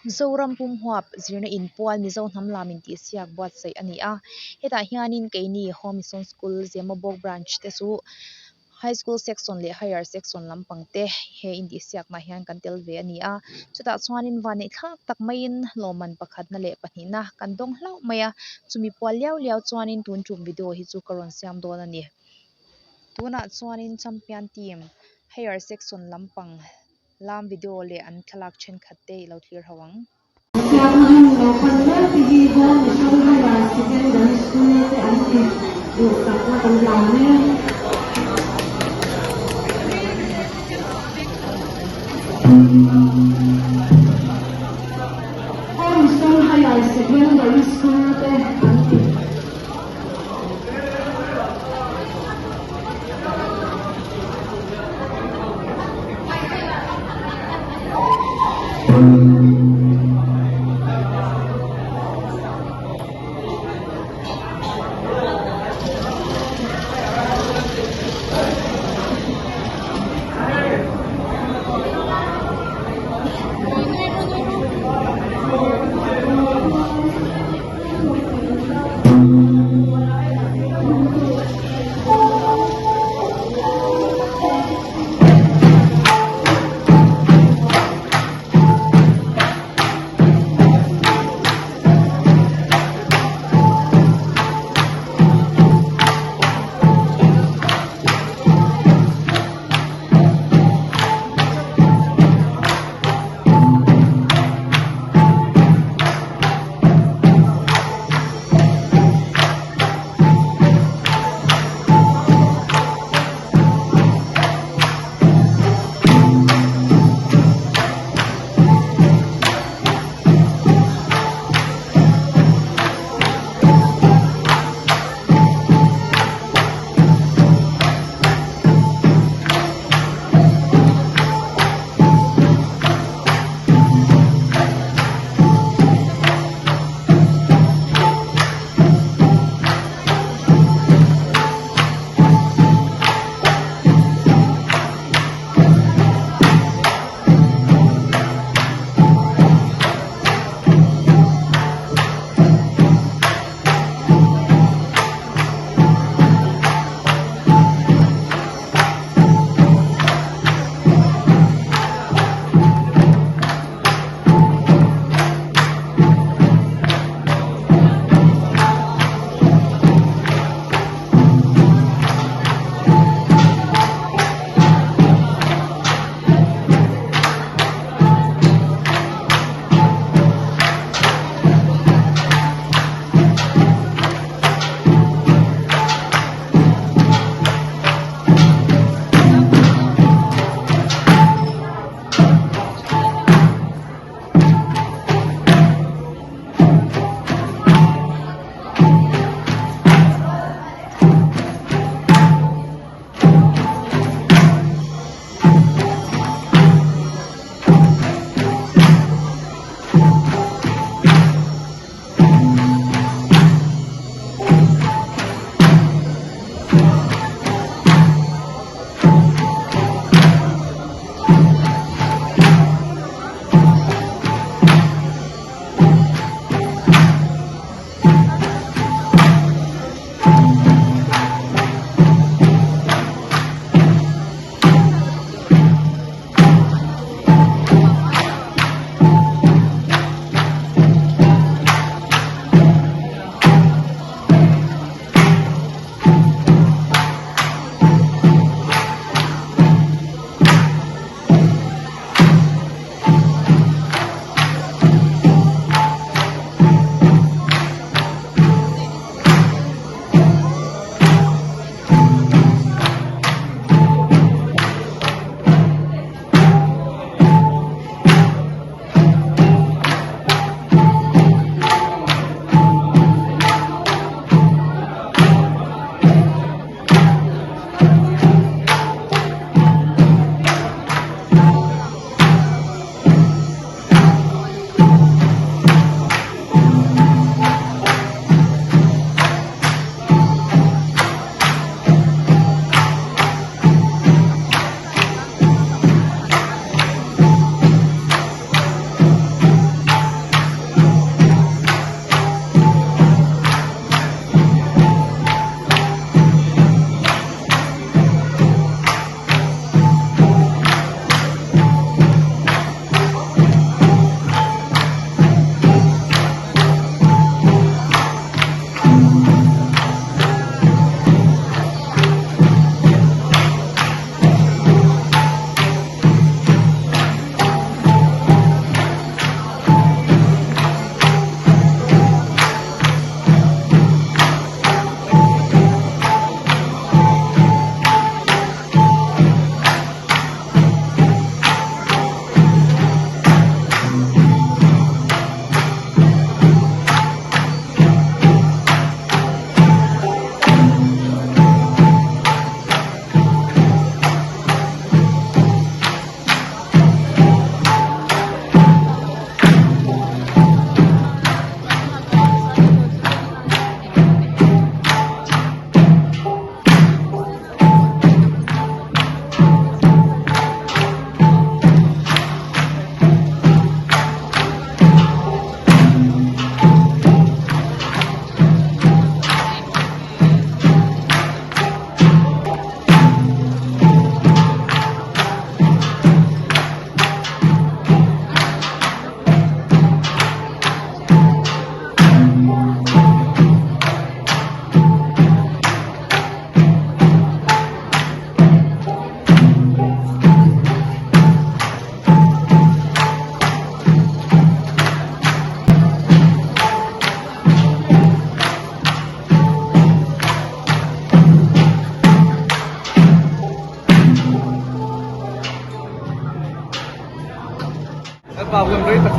Zoram pumhuap zirna inpual Mizo hnam lam intihsiak buatsaih a ni a, hetah hianin keini Home Mission School Zemabawk Branch te chu High School Section leh Higher Section lampang te he intihsiaknah hian kan tel ve a ni a, chutah chuanin vanneih thlak tak maiin lawmman pakhatna leh pahnihna kan dawng hlauh mai a, chumi pual liau liau chuanin tun tum video hi chu ka rawn siam dawn a ni. Tunah chuanin Champion Team Higher Section lampang Lam video leh an thlalak thenkhat te i lo thlir ho ang. Siamna hmun lo pan mek te hi Home Mission Higher Secondary School te an ti duhsakna kan hlan mek. Home Mission Higher Secondary School te an ti.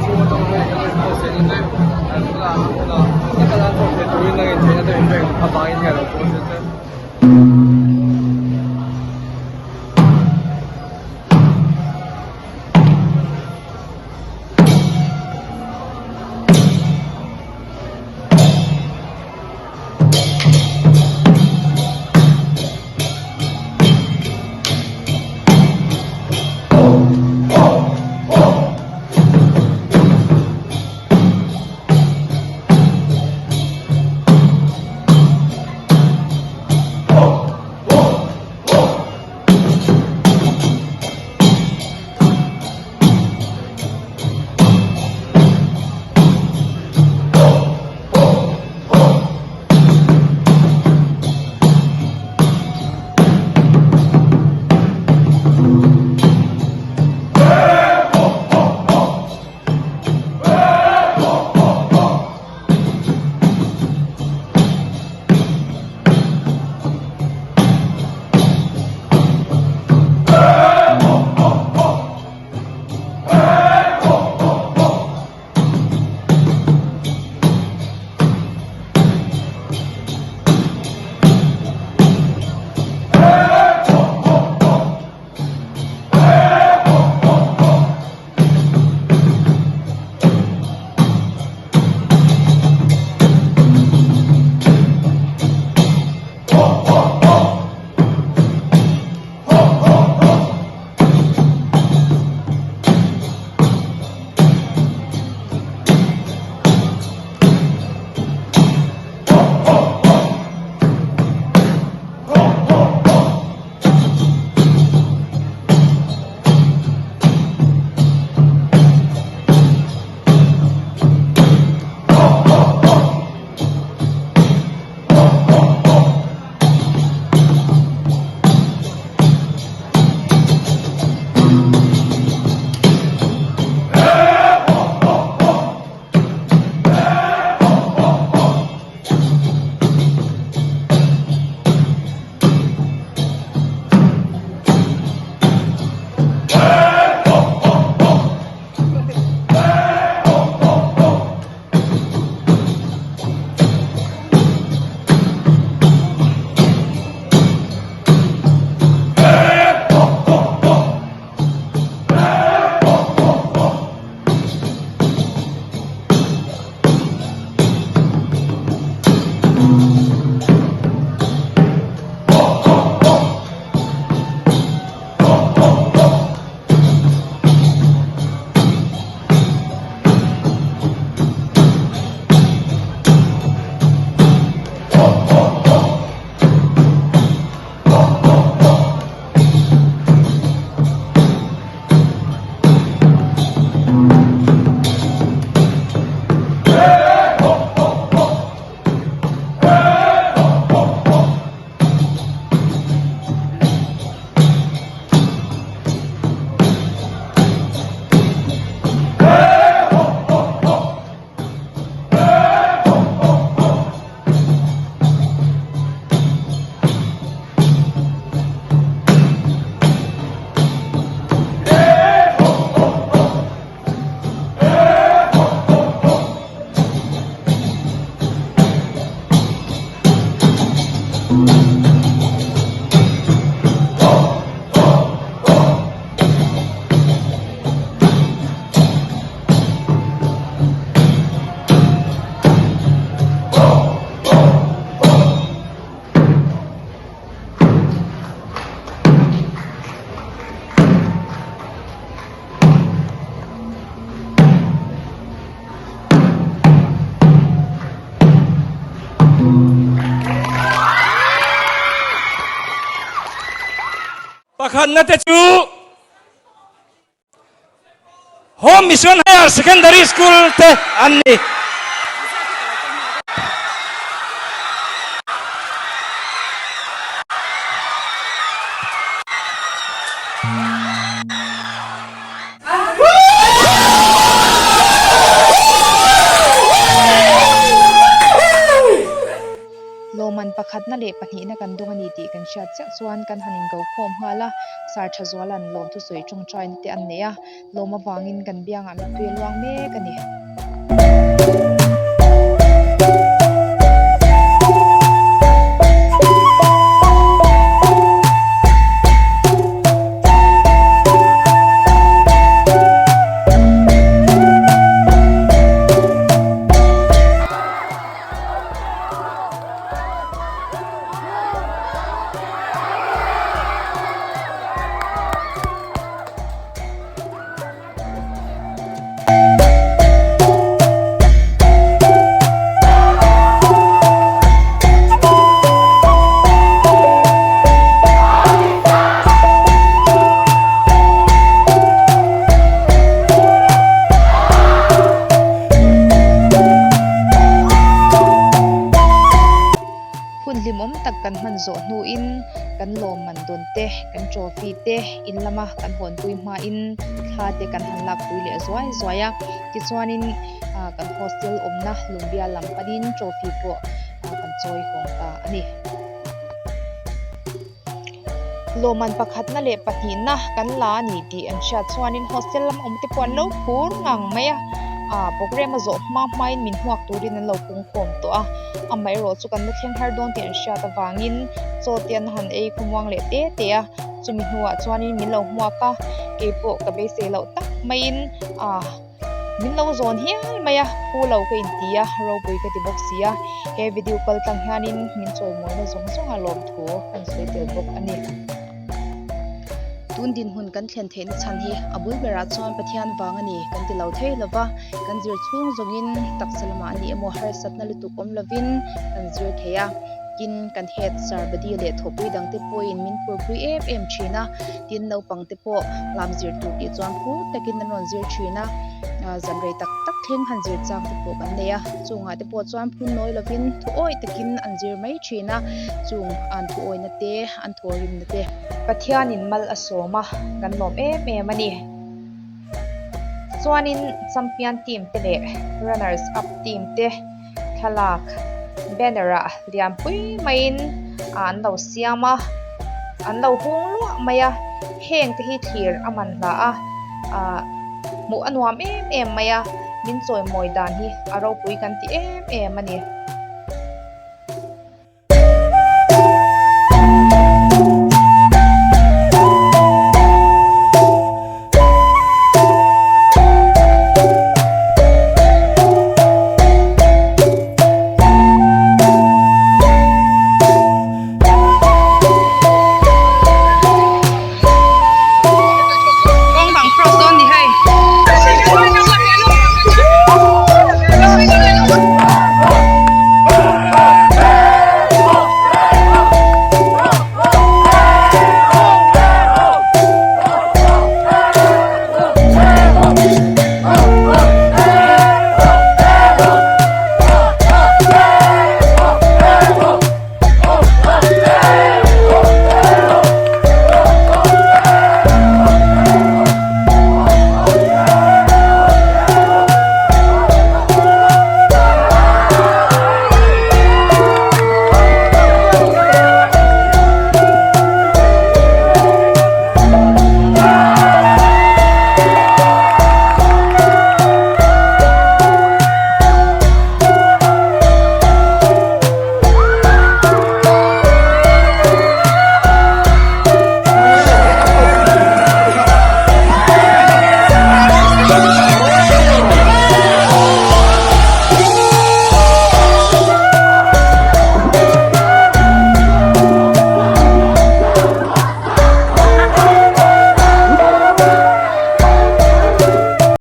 chhung atang pawhin kan rawn post theihna te an hmunah a hmunah taka lan chhuak thei turin a incheina te min pek avangin hei a lo post a che. Pakhatna te chu Home Mission Higher Secondary School te an ni. Lawman pakhat. Pakhatna leh pahnihna kan dawng a ni tih kan hriat chiah chuan kan han ingo khawm nghal a, Sir Thazuala'n lawmthusawi tawngtaina te an nei a, lawm avangin kan biangah mittui a luang mek a ni. Hun hlimawm tak kan hman zawh hnuin kan lawmman dawn te, kan trophy te in lama kan hawnpui hmain thla te kan han lakpui leh zuai zuai a. Tichuanin kan hostel awmna Lungbial lam panin trophy pawh kan chawi hawng ta a ni. Lawmman pakhatna leh pahnihna kan la a ni tih an hriat chuanin hostel lam awm te pawh an lo phur ngang mai a, ah programme a zawh hma hmain min hmuak turin an lo pungkhawm tawh a, amaherawh chu kan la thleng har dawn tih an hriat avangin chaw te an han ei khawmuang leh te te a, chumi hnuah chuanin min lo hmuak a, keipawh ka beisei loh tak maiin ah. Min lo zawn hial mai a, phu lo ka inti a, ropui ka ti bawk si a, he video kal tlang hianin min chawimawina zawng zawng a lawmthu kan sawi tel bawk a ni. Tun dinhmun kan thlen theihna chhan hi a bul berah chuan Pathian vang a ni kan ti lo thei lo va, kan zir chhung zawngin taksa lamah a ni emaw harsatna lutuk awm lovin kan zir thei a. Tin, kan head Sir Badi leh thawhpui dangte pawhin min phurpui em em thin a, tin naupangte pawh lam zir tur tih chuan phur takin an rawn zir thin a, zan rei tak tak thleng han zir chang te pawh kan nei a, chungah te pawh chuan phun nawi lovin thu awi takin an zir mai thin a, chung an thu awina te an thawhrimna te. Pathianin mal a sawm a, kan lawm em em a ni. Chuanin champion team te leh runners up team te. Thlalak banner ah lianpui maiin an lo siam a an lo hung luah mai a heng te hi thlir a man hla a ahh hmuh a nuam em em mai a min chawimawi dan hi a ropui kan ti em em a ni.